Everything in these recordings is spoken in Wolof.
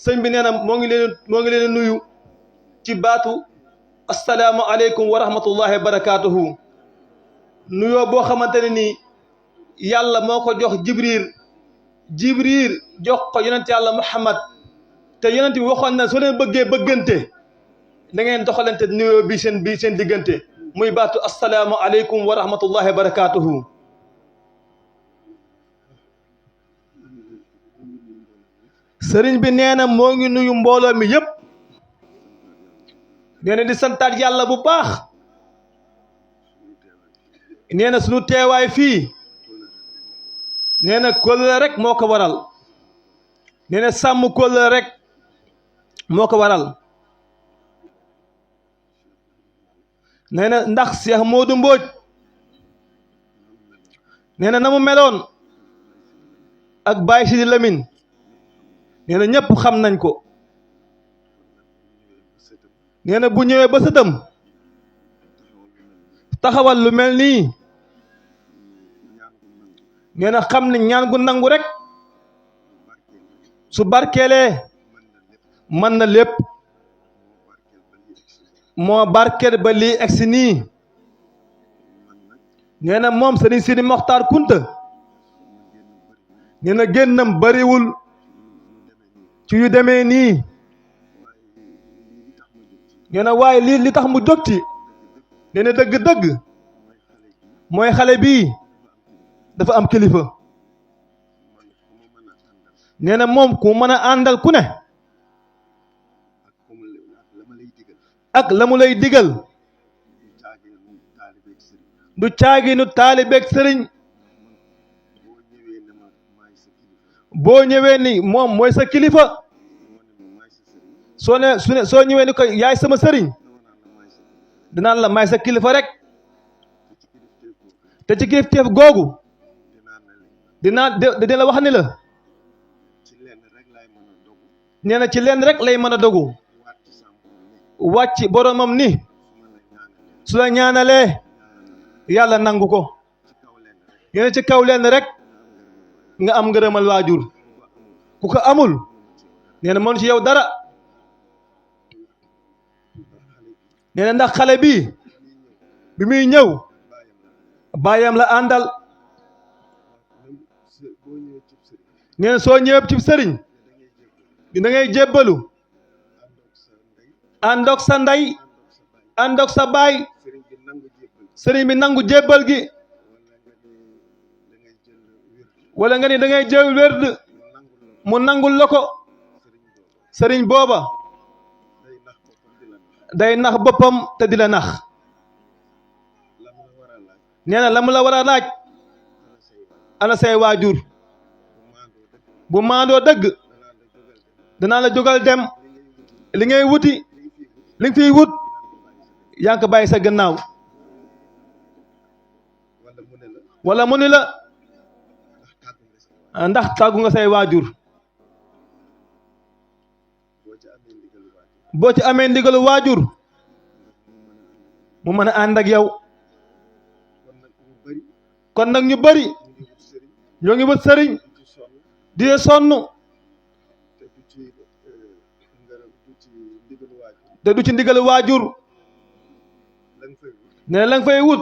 sëñ bi nee na moo ngi leen nuyu ci baatu assalaamu aleykum wa rahmatullahi wa barakaatuhu nuyoo boo xamante ne nii yàlla moo ko jox jibril jox ko yonent yàlla muhammad te yonent bi waxoon na soo leen bëggee bëggante da ngeen doxalante nuyoo bi seen diggante muy baatu assalaamu aleykum wa rahmatullahi wa barakaatuhu sëriñ bi nee na moo ngi nuyu mbooloo mi yépp nee na di santaat yàlla bu baax nee na sunu teewaay fii nee na kóllëre rek moo ko waral nee na sàmm kóllëre rek moo ko waral nee na ndax Cheikh Modou Mbodj nee na mu meloon ak Baye Sidi Lamine nee na ñëpp xam nañ ko nee na bu ñëwee ba sëtam taxawal lu mel nii nee na xam ne ñaan gu nangu rek su barkeelee mën na lépp moo barkeel ba lii egsi nii nee na moom Sëriñ Sidi Mokhtar Kunta nee na génnam bariwul ci yu demee nii nee na waaye li tax mu jóg ci nee na dëgg-dëgg mooy xale bii dafa am kilifa nee na moom ku mën a àndal ku ne ak la mu lay digal du caaginu taalibeeg sëriñ boo ñëwee ni moom mooy sa kilifa soo ñëwee ni ko yaay sama sëriñ dinaan la may sa kilifa rek te ci kilifteef googu dina la wax ni la nee na ci leen rek lay mën a dogu wàcc boromam ni su la ñaanalee yàlla nangu ko nee na ci kaw leen rek nga am ngërëmal waajur ku ko amul nee na mënu ci yow dara nee na ndax xale bi muy ñëw baayam la àndal nee na soo ñëwee ci sëriñ da ngay jébbalu àndoog sa ndey àndoog sa baay sëriñ bi nangu jébbal gi wala nga ni da ngay jël werd mu nangul la ko sëriñ booba day nax boppam te di la nax nee na la mu la war a laaj ana say waajur bu maandoo dëgg danaa la jógal dem li ngay wuti li nga fiy wut yaa ngi ko bàyyi sa gannaaw wala mu ni la ndax tàggu nga say waajur boo ci amee ndigalu waajur mu mën a ànd ak yow kon nag ñu bari ñoo ngi wut sëriñ di sonn te du ci ndigalu waajur nee na la nga fay wut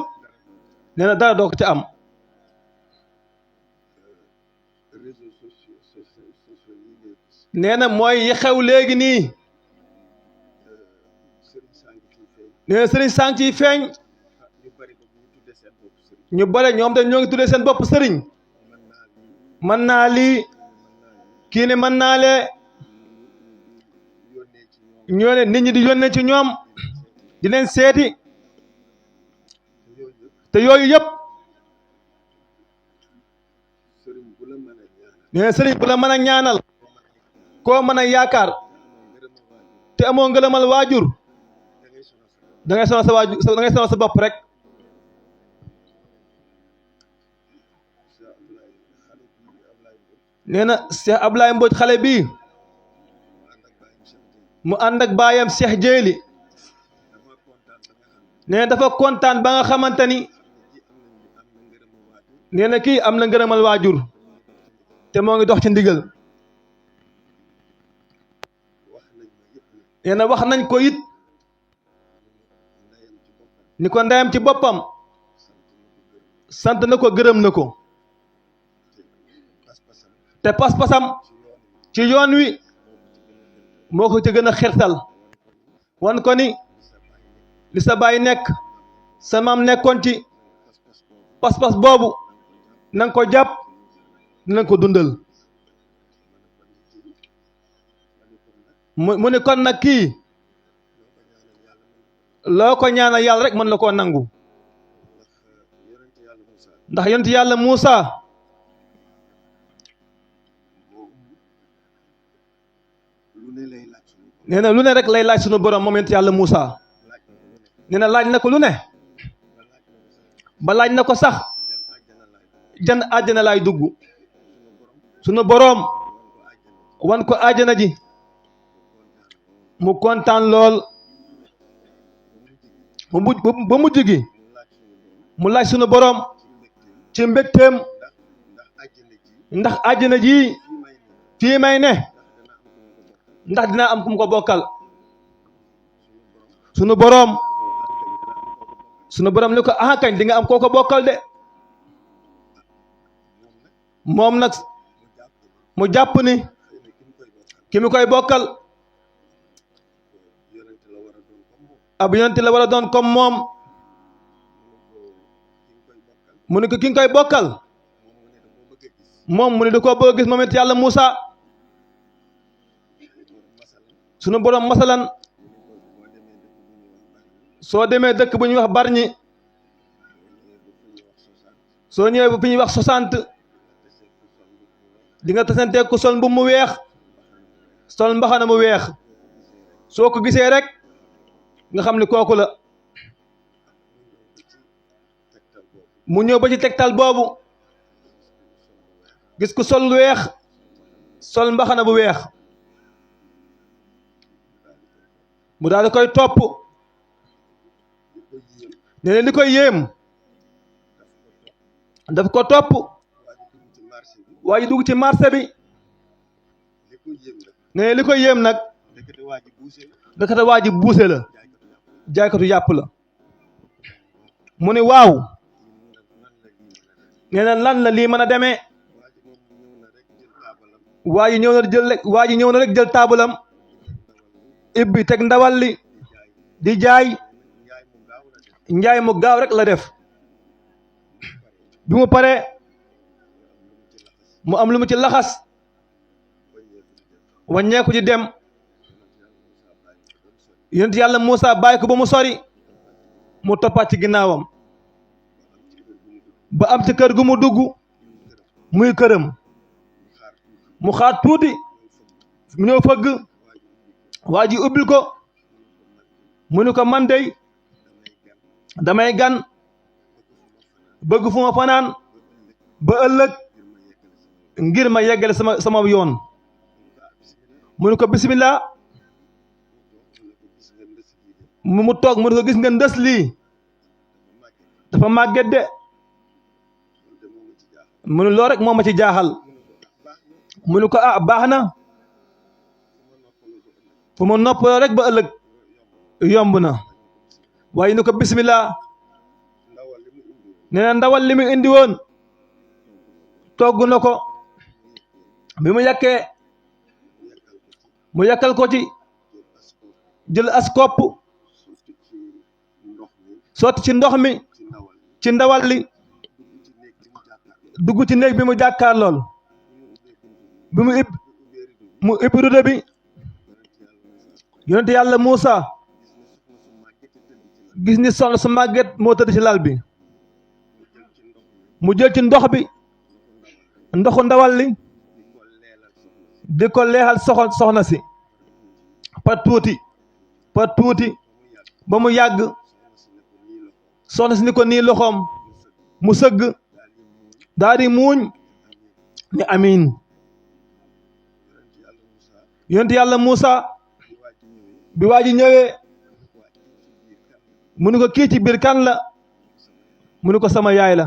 nee na dara doo ko ca am nee na mooy yi xew léegi nii nee na sëriñ sànq ciy feeñ ñu bare ñoom te ñoo ngi tuddee seen bopp sëriñ mën naa lii kii ne mën naa lee ñoo ne nit ñi di yónnee ci ñoom di leen seeti te yooyu yëpp nee na sëriñ bu la mën a ñaanal koo mën a yaakaar te amoo ngërëmal waajur da ngay sonal sa waajur da ngay sonal sa bopp rek nee na Cheikh Ablaye Mbodj xale bii mu ànd ak baayam Cheikh Jéeli nee na dafa kontaan ba nga xamante ni nee na kii am na ngërëmal waajur te moo ngi dox ci ndigal nee na wax nañ ko it ni ko ndeyam ci boppam sant na ko gërëm na ko te pas-pasam ci yoon wi moo ko ci gën a xirtal wan ko ni li sa baay nekk sa maam nekkoon ci pas-pas boobu nanga ko jàpp nanga ko dundal mu ni kon nag kii loo ko ñaanal yàlla rek mën na koo nangu ndax yonent yàlla Muusa nee na lu ne rek lay laaj sunu borom moom yonent yàlla Muusa nee na laaj na ko lu ne ba laaj na ko sax jan àjjana laay dugg sunu boroom wan ko àjjana ji mu kontaan lool ba mujj gi mu laaj sunu boroom ci mbégteem ndax àjjana ji fii may ne ndax dina am ku mu ko bokkal sunu boroom ni ko ah kañ di nga am koo ko bokkal de moom nag mu jàpp ni ki mu koy bokkal ab yonent la war a doon comme moom mu ne ko ki nga koy bokkal moom mu ne da koo bëgg a gis moom it yàlla Muusa sunu borom masalan soo demee dëkk bu ñuy wax Barñi soo ñëwee bu fi ñuy wax 60 di nga tasante ku sol mbubb mu weex sol mbaxana mu weex soo ko gisee rek nga xam ni kooku la mu ñëw ba ci tegtal boobu gis ku sol lu weex sol mbaxana bu weex mu daal di koy topp nee na li koy yéem daf ko topp waa ji dugg ci marché bi nee na li koy yéem nag ndekete waa ji buuse la jaaykatu yàpp la mu ni waaw nee na lan la lii mën a demee waa ji ñëw na rek jël taabalam ibbi teg ndawal li di jaay njaay mu gaaw rek la def bi mu paree mu am lu mu ci laxas wàññeeku ci dem yonent yàlla Muusa bàyyi ko ba mu sori mu toppaat ci ginnaawam ba am ci kër gu mu dugg muy këram mu xaat tuuti mu ñëw fëgg waa ji ubbil ko mu ni ko man dey damay gan bëgg fu ma fanaan ba ëllëg ngir ma yeggale sama yoon mu ni ko bismillah mu toog mu ni ko gis nga ndës lii dafa màgget de mu ni loo rek moo ma ci jaaxal mu ni ko ah baax na fu ma noppaloo rek ba ëllëg yomb na waaye ni ko bismillah nee na ndawal li mu indi woon togg na ko bi mu yàkkee mu yàkkal ko ci jël as kopp sotti ci ndox mi ci ndawal li dugg ci néeg bi mu jàkkaar lool bi mu ib rude bi yonent yàlla Muusa gis ni soxna su màgget moo tëdd ci lal bi mu jël ci ndox bi ndoxu ndawal li di ko leexal soxna si par tuuti ba mu yàgg soxna si ni ko nii loxoom mu sëgg daal di muuñ ni amiin yonent yàlla Muusa bi waa ji ñëwee mu ni ko kii ci biir kan la mu ni ko sama yaay la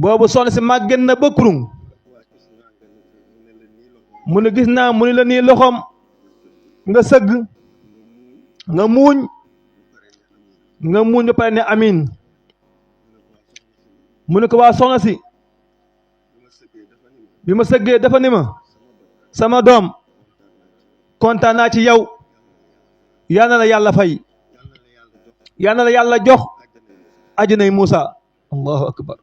boobu soxna si màgget na ba kurung mu ne gis naa mu ne la nii loxoom nga sëgg nga muuñ ba pare ne amin mu ne ko waa soxna si bi ma sëggee dafa ni ma sama doom kontaan naa ci yow yal na la yàlla fay yal na la yàlla jox àjjanay Muusa. allahu akbar.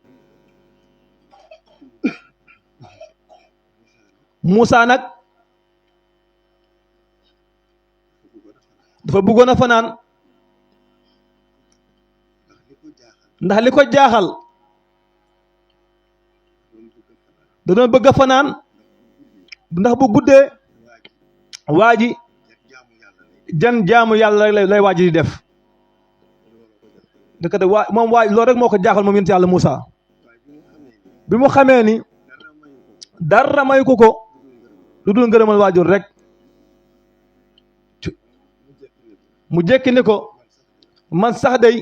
Muusa nag dafa bëggoon a fanaan ndax li ko jaaxal da doon bëgg a fanaan ndax bu guddee waa ji jan jaamu yàlla lay waa ji di def dëkk de waa moom waa loolu rek moo ko jaaxal moom yonent yàlla Muusa bi mu xamee ni dara may ko lu dul ngërëmal waajur rek mu jekki ni ko man sax day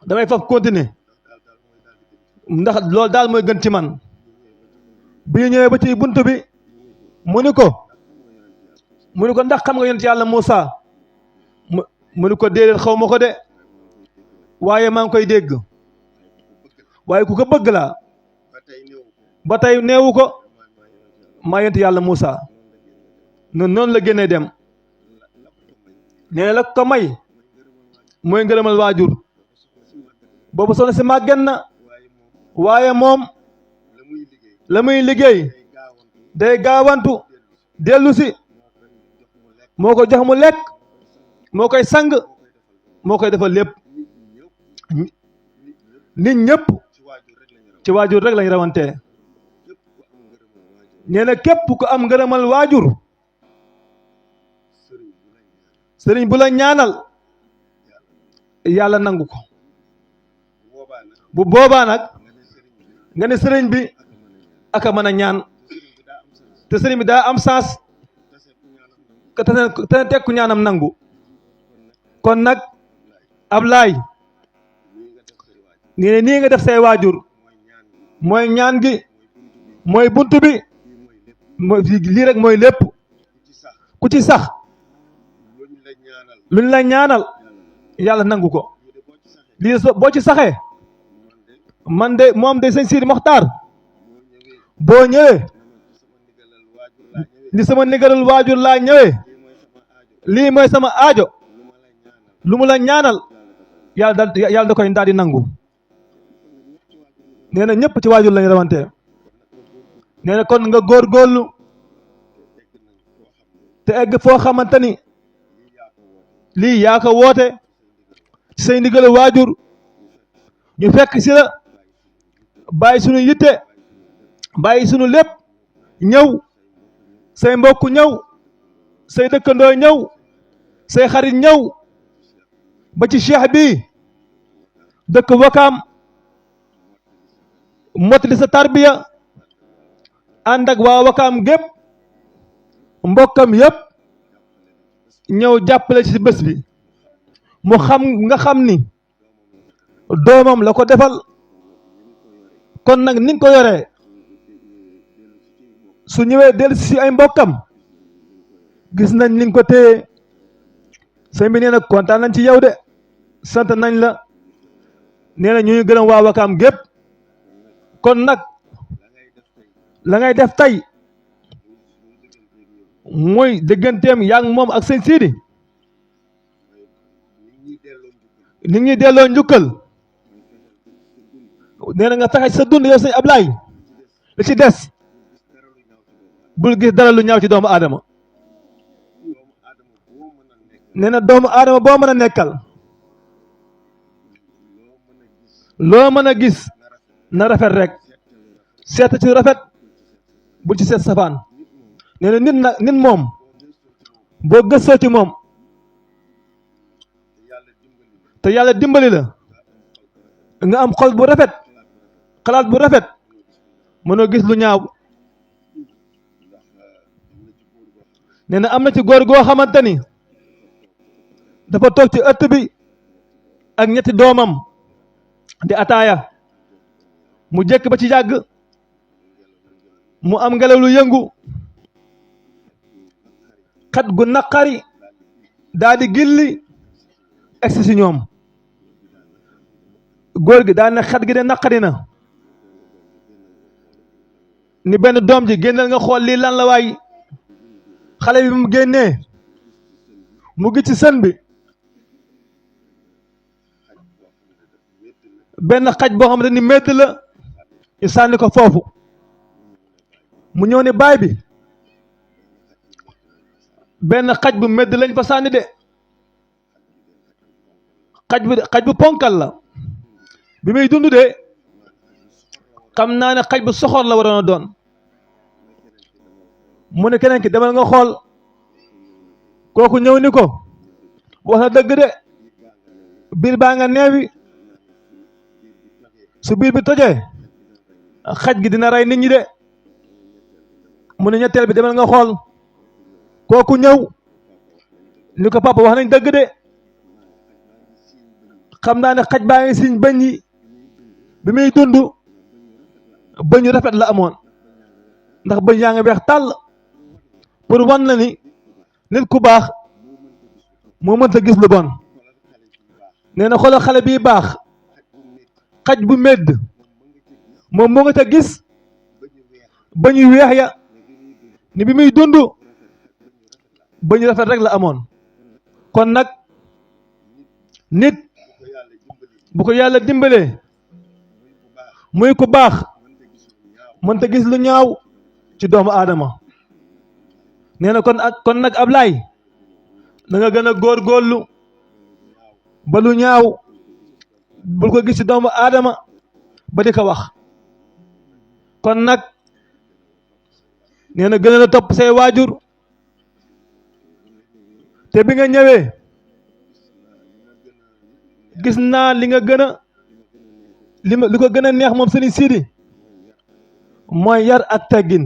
damay faf continuer ndax loolu daal mooy gën ci man. bi ñu ñëwee ba ci buntu bi mu ni ko ndax xam nga yonent yàlla Muusa mu ni ko déedéet xaw ma ko de waaye maa ngi koy dégg waaye ku ko bëgg laa ba tey neewu ko maa yonent yàlla Muusa noonu la génnee dem nee la ko may mooy ngërëmal waajur boobu soxna si màgget na waaye moom la muy liggéey day gaawantu dellu si moo ko jox mu lekk moo koy sang moo koy defal lépp nit ñëpp ci waajur rek lañ rawantee nee na képp ku am ngërëmal waajur sëriñ bu la ñaanal yàlla nangu ko bu boobaa nag nga ne sëriñ bi aka mën a ñaan te sëriñ bi daa am saas te tekku ñaanam nangu kon nag Ablaay nee nii nga def say waajur mooy ñaan gi mooy buntu bi mooy lii rek mooy lépp ku ci sax luñ la ñaanal yàlla nangu ko lii boo ci saxee man de moom de sëñ Sidi Moxtaar boo ñëwee ni sama ndigalal waajur laa ñëwee lii mooy sama aajo lu mu la ñaanal yàlla da koy daal di nangu nee na ñëpp ci waajur lañu rawante nee na kon nga góorgóorlu te egg foo xamante ni lii yaa ko woote ci say ndigalal waajur ñu fekk si la bàyyi sunu yitte bàyyi sunu lépp ñëw say mbokk ñëw say dëkkandoo ñëw say xarit ñëw ba ci cheikh bi dëkk Wakaam mottali sa tarbiya ànd ak waa Wakaam gépp mbokkam yëpp ñëw jàppale ci bés bi mu nga xam ni doomam la ko defal kon nag ni nga ko yoree su ñëwee dellu si ay mbokkam gis nañ ni nga ko téye sëñ bi nee na kontaan nañ ci yow de sant nañ la nee na ñuy gërëm waa Wakaam gépp kon nag la ngay def tey mooy digganteem yaa ngi moom ak sëñ Sidi nit ñi delloo njukkal nee na nga fexe sa dund yow sëñ Ablaay li ci des bul gis dara lu ñaaw ci doomu aadama nee na doomu aadama boo mën a nekkal loo mën a gis na rafet rek seet ci rafet bul ci seet safaan nee na nit moom boo gëstoo ci moom te yàlla dimbali la nga am xol bu rafet xalaat bu rafet mënoo gis lu ñaaw nee na am na ci góor goo xamante ni dafa toog ci ëtt bi ak ñetti doomam di ataaya mu jekk ba ci yàgg mu am ngelaw lu yëngu xet gu naqari daal di gilli egsi si ñoom góor gi daal ne xet gi de naqari na ni benn doom ji génneel nga xool lii lan la waay xale bi mu génnee mu ngi ci sën bi benn xaj boo xamante ni métti la ñu sànni ko foofu mu ñëw ne baay bi benn xaj bu métti lañ fa sànni de xaj bu ponkal la bi muy dund de xam naa ne xaj bu soxor la waroon a doon mu ne keneen ki demal nga xool kooku ñëw ni ko wax na dëgg de biir baa nga neewi su biir bi tojee xaj gi dina rey nit ñi de mu ne ñetteel bi demal nga xool kooku ñëw ni ko papa wax nañ dëgg de xam naa ne xaj baa ngi siñ bëñ yi bi muy dund bëñ yu rafet la amoon ndax bëñ yaa ngi weex tàll pour wan la ni nit ku baax moo mënta gis lu bon nee na xoolal xale bii baax xaj bu medd moom moo nga ca gis bëñ yu weex ya ni bi muy dund bëñ yu rafet rek la amoon kon nag nit bu ko yàlla dimbalee muy ku baax mënta gis lu ñaaw ci doomu aadama nee na kon nag Ablaay na nga gën a góorgóorlu ba lu ñaaw bul ko gis ci doomu aadama ba di ko wax kon nag nee na gën a la topp say waajur te bi nga ñëwee gis naa li nga gën a li ko gën a neex moom Sëriñ Sidi mooy yar ak teggin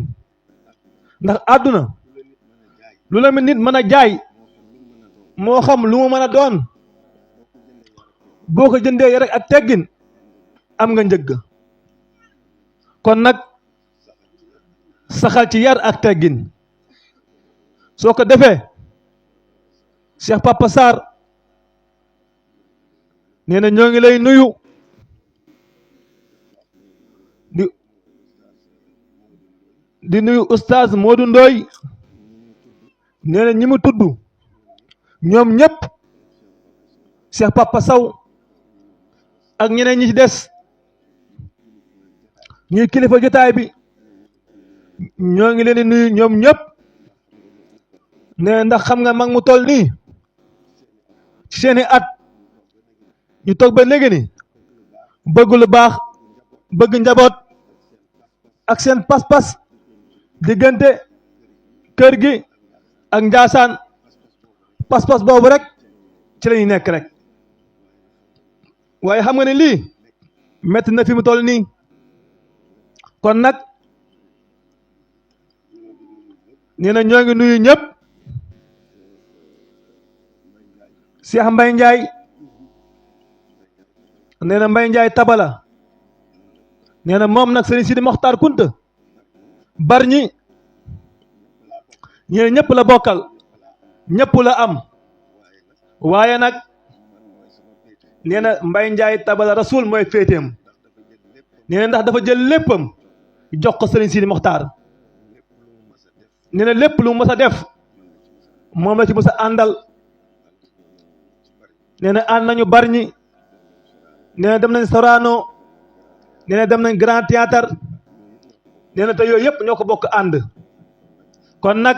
ndax àdduna lu la nit mën a jaay moo xam lu mu mën a doon boo ko jëndee yar ak teggin am nga njëgg kon nag saxal ci yar ak teggin soo ko defee Cheikh Papa Sarr nee na ñoo ngi lay nuyu di nuyu oustaz Modou Ndoye nee na ñi mu tudd ñoom ñëpp Cheikh Papa Sow ak ñeneen ñi ci des ñuy kilifa jotaay bi ñoo ngi leen di nuyu ñoom ñëpp nee ndax xam nga mag mu toll nii ci seeni at ñu toog ba léegi ni bëgg lu baax bëgg njaboot ak seen pas-pas diggante kër gi ak Njaasaan pas-pas boobu rek ci la ñuy nekk rek waaye xam nga ne lii metti na fi mu toll nii kon nag nee na ñoo ngi nuyu ñëpp Cheikh Mbaye Ndiaye nee na Mbaye Ndiaye tabala nee na moom nag Sëriñ Sidi Mokhtar Kunta Bargny ñee ñëpp la bokkal ñëpp la am waaye nag nee na Mbaye Ndiaye tabala rasul mooy féeteem nee na ndax dafa jël léppam jox ko Sëriñ Sidi Mokhtar nee na lépp lu mu mës a def moom la ci mës a àndal nee na ànd nañu Bargny nee na dem nañ Sorano nee na dem nañ Grand Théâtre nee na te yooyu yëpp ñoo ko bokk ànd kon nag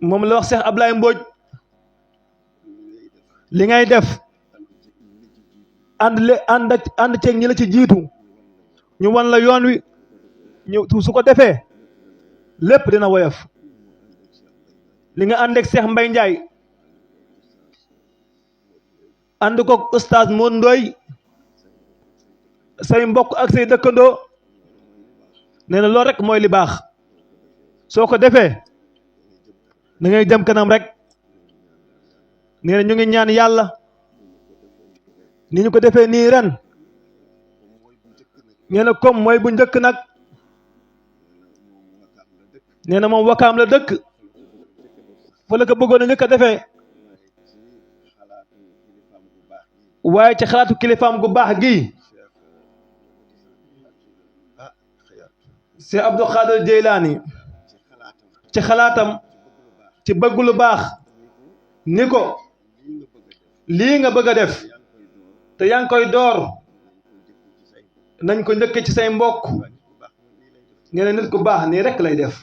moom la wax Cheikh Ablaye Mbodj li ngay def ànd ceeg ñi la ci jiitu ñu wan la yoon wi ñu su ko defee lépp dina woyof li nga ànd ak Cheikh Mbaye Ndiaye ànd ko oustaz Modou Ndoye say mbokk ak say dëkkandoo nee na loolu rek mooy li baax soo ko defee da ngay jëm kanam rek nee na ñu ngi ñaan yàlla ni ñu ko defee nii ren nee na comme mooy bu njëkk nag nee na moom Wakaam la dëkk fa la ko bëggoon a njëkk a defee waaye ci xalaatu kilifaam gu baax gi Cheikh Abdou Khadir Jeylaani ci xalaatam ci bëgg lu baax ni ko lii nga bëgg a def te yaa ngi koy door nañ ko njëkk ci say mbokk nee na nit ku baax nii rek lay def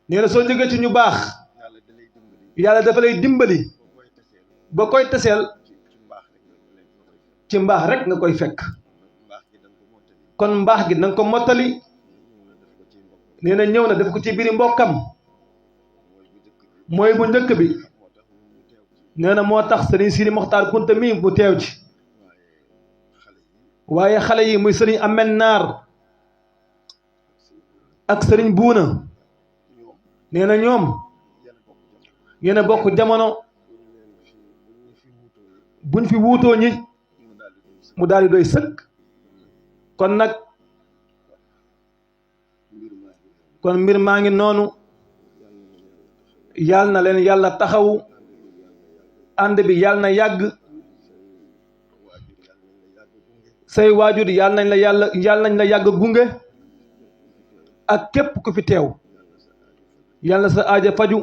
nee na soo jógee ci ñu baax yàlla dafa lay dimbali ba koy teseel ci mbaax rek nga koy fekk kon mbaax gi nanga ko mottali nee na ñëw na def ko ci biiri mbokkam mooy bu njëkk bi nee na moo tax sëriñ Sidi Moxtaar Kunta mi mu teew ci waaye xale yi muy sëriñ Amen Naar ak sëriñ Buuna nee na ñoom yéen a bokk jamono buñ fi wuutoo ñi mu daal di doy sëkk kon nag kon mbir maa ngi noonu yal na leen yàlla taxawu ànd bi yal na yàgg say waajur yal nañ la yàgg gunge ak képp ku fi teew yal na sa aajo faju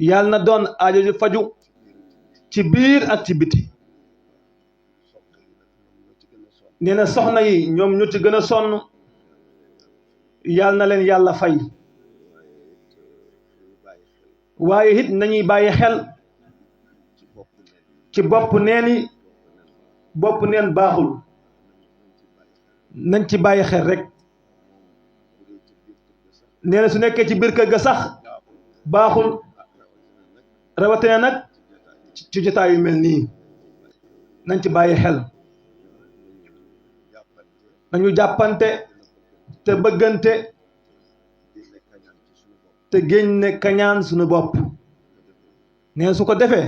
yal na doon aajo ju faju ci biir ak ci biti nee na soxna yi ñoom ñu ci gën a sonn yal na leen yàlla fay waaye it nañuy bàyyi xel ci bopp neen yi bopp neen baaxul nañ ci bàyyi xel rek nee na su nekkee ci biir kër ga sax baaxul rawatina nag ci jotaay yu mel nii nañ ci bàyyi xel nañu jàppante te bëggante te génne kañaan suñu bopp nee na su ko defee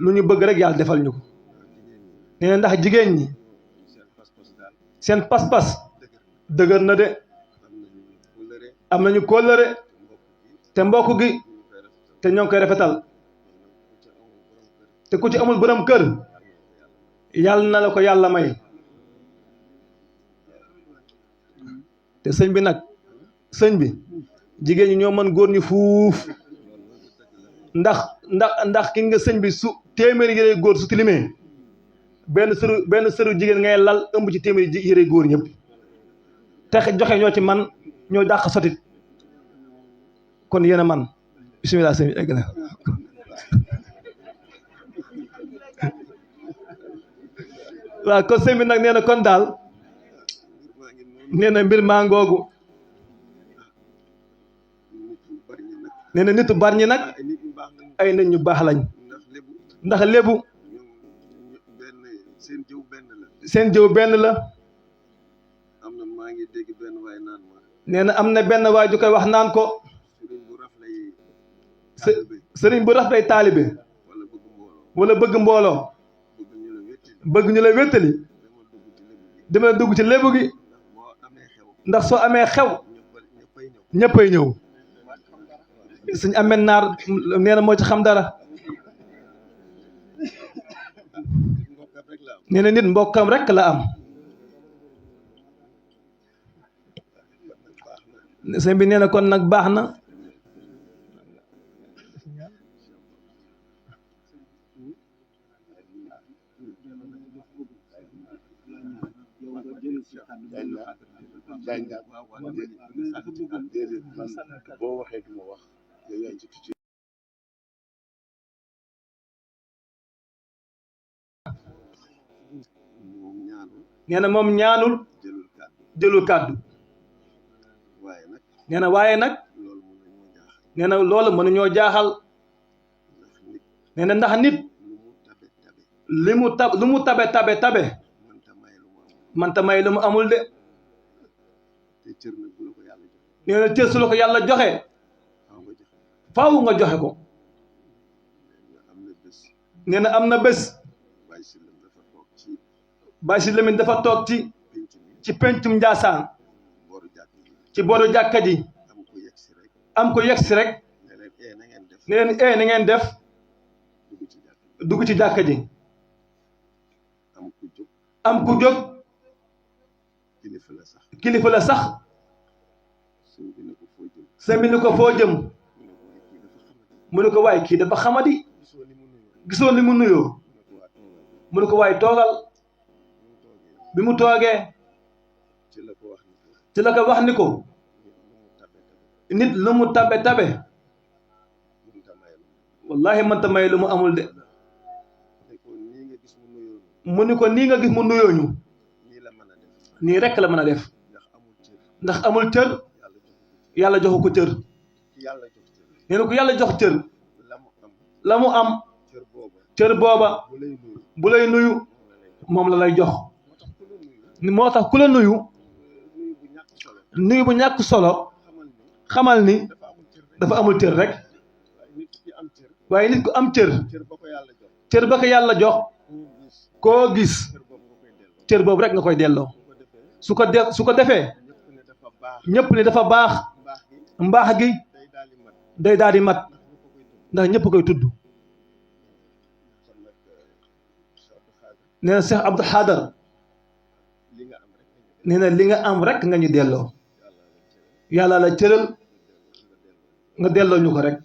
lu ñu bëgg rek yàlla defal ñu ko nee na ndax jigéen ñi seen pas-pas dëgër na de am nañu kóllëre te mbokk gi te ñoo ngi koy rafetal te ku ci amul borom kër yàlla na la ko yàlla may te sëñ bi nag sëñ bi jigéen ñi ñoo mën góor ñi fuuf ndax ki nga sëñ bi su téeméeri yére góor su tilimee benn sëru jigéen ngay lal ëmb ci téeméeri yére góor ñëpp te joxe ñoo ci man ñoo dàq sotit kon yéen a man bismillah sëñ bi egg na waaw kon sëñ bi nag nee na kon daal nee na mbir maa ngoogu nee na nitu bari ñi nag ay nit ñu baax lañ ndax lébu seen jëw benn la nee na am na benn waay ju koy wax naan ko sëriñ bu raf lay taalibe wala bëgg mbooloo bëgg ñu la wéttali dama dugg ci lébu gi ndax soo amee xew ñëppay ñëw suñ amee naar nee na moo ci xam dara nee na nit mbokkam rek la am sëñ bi nee na kon nag baax na boo waxee du ma wax nee na moom ñaanul jëlul kàddu nee na waaye nag nee na loolu mënuñoo jaaxal nee na ndax nit lu mu tabe manta may lu mu amul de nee na cër su la ko yàlla joxe faaw nga joxe ko nee na am na bés Baye Si Lamin dafa toog ci ci pencum Njaasaan booru jàkk ji ci booru jàkka ji am ko yegg si rek am ko yegsi rek ne leen na ngeen def ne leen na ngeen def dugg ci jàkk dugg ci jàkka ji am ku jóg am ku jóg kilifa la sax kilifa la sax sëñ bi ne ko foo jëm sëñ bi ni ko foo jëm mu ne ko waaye kii dafa xamati mu ne ko waaye kii dafa xamadi gisoo li mu nuyoo gisoo ni mu nuyoo mu ne ko waa toogal mu ne ko waaye toogal bi mu toogee bi mu toogee ci la ko wax ni ko ci la ko wax ni ko nit lu mu tabe nit lu mu tabe tabe tabe mënut a maye lu wallahi mënta may lu mu amul de ne ko nii nga gis mu nuyoo mu ni ko nii nga gis mu nuyoo ñu nii la mën a def nii rek la mën a def ndax amul cër ndax amul cër yàlla joxu ko cër ki yàlla jox cër nee na ko yàlla jox cër la mu am la mu am cër booba cër booba bu lay nuyu bu lay nuyu moom la lay jox moo tax ku la nuyu moo tax ku la nuyu nuyu bu ñàkk solo nuyu bu ñàkk solo xamal ni xamal ni dafa amul cër rek dafa amul cër rek waaye nit ki am cër waaye nit ku am cër cër ba ko yàlla jox cër ba ko yàlla jox koo gis koo gis cër boobu nga koy delloo cër boobu rek nga koy delloo bu ko defee su ko defee ñëpp ne dafa baax ñëpp ne dafa baax mbaax mbaax gi gi day daal di mat day daal di mat ndax ñëpp koy ndax ñëpp koy tudd tudd kon nag Cheikh nee na Cheikh Abdou Khadre Abdou Khadre li nga am rek nee na li nga am rek nga ñu delloo yàlla la cëral nga delloo ñu ko rek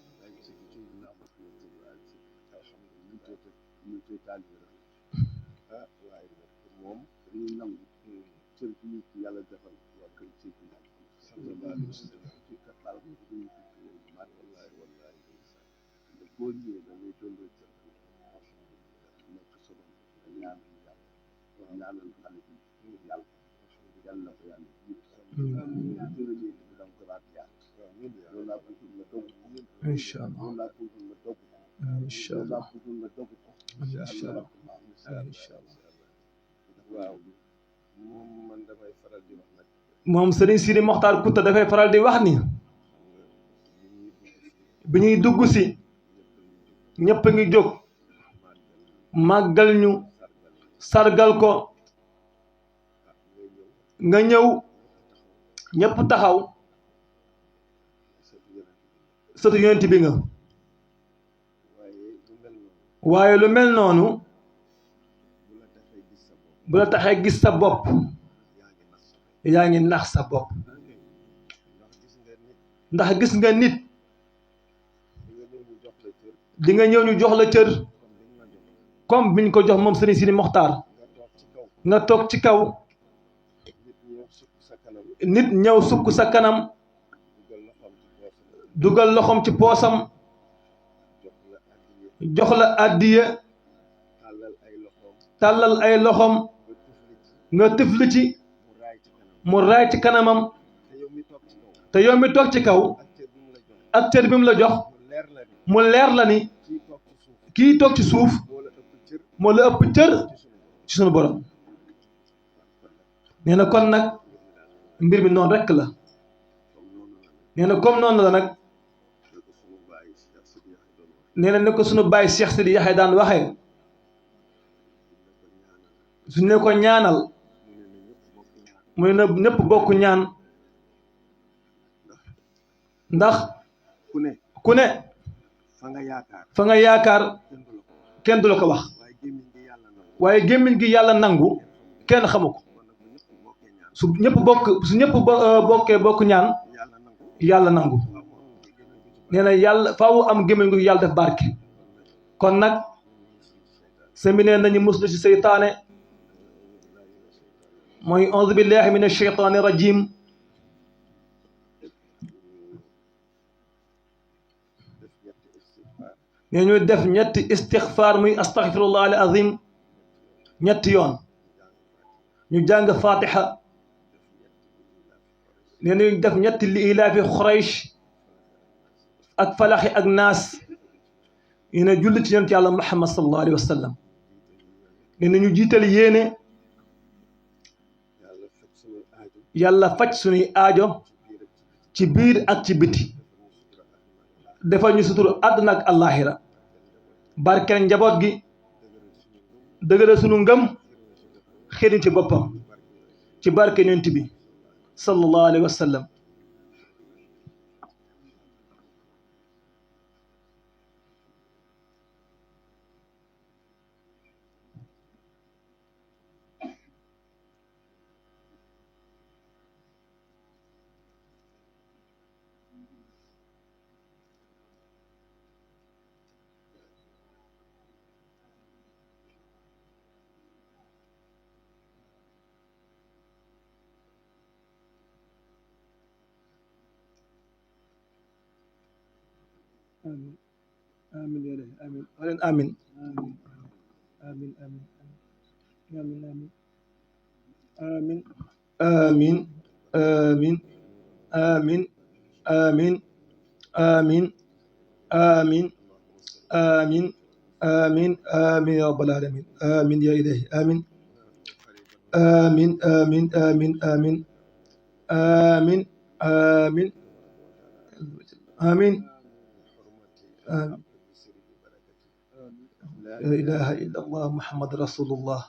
incha allah incha allah incha allah waaw moom man damay faral di wax nag moom Serigne Sidi Mokhtar Kounta dafay faral di wax ni bi ñuy dugg si ñëpp a ngi jóg màggal ñu sargal ko nga ñëw ñëpp taxaw sëtu yonent bi nga waaye lu mel noonu bu la taxee gis sa bopp yaa ngi nax sa bopp ndax gis nga nit di nga ñëw ñu jox la cër comme biñ ko jox moom Serigne Sidi Mokhtar nga toog ci kaw nit ñëw sukk sa kanam dugal loxoom ci poosam jox la addiya tàllal ay loxoom nga tëfli ci mu raay ci kanamam te yow mi toog ci kaw ak cër bi mu la jox mu leer la ni kii toog ci suuf moo la ëpp cër ci sunu borom nee na kon nag mbir mi noonu rekk la nee na comme noonu la nag nee na ne ko sunu baay Cheikh Sidi Yaxya daan waxee su ne ko ñaanal mu ne na ñëpp bokk ñaan ndax ku ne fa nga yaakaar kenn du la ko wax waaye gémmiñ gi yàlla nangu kenn xamu ko su ñëpp bokkee bokk ñaan yàlla nangu nee na yàlla faaw am gémmiñ gu yàlla def barke kon nag sëñ bi nee nañu muslu ci seytaane mooy auzu billahi min asheytaani rajim nee ñu def ñetti istixfaar muy astaghfirullah al azim ñetti yoon ñu jàng fatiha nee ñu def ñetti li ilaafi Quraysh ak falaxi ak naas nee na julli ci yonent yàlla Muhammad sallallahu alayhi wa sallam nee na ñu jiital yéene yàlla faj suñuy aajo ci biir ak ci biti defal ñu sutur àdduna ak àllaaxira barkeel njaboot gi dëgëral sunu ngëm xëriñ ci boppam ci barke yonent bi sallallahu alayhi wa sallam. آمين آمين يا رب آمين آمين آمين آمين آمين آمين آمين آمين آمين آمين آمين آمين آمين آمين آمين يا رب العالمين آمين يا إلهي آمين آمين آمين آمين آمين آمين آمين آمين لا إله إلا الله محمد رسول الله.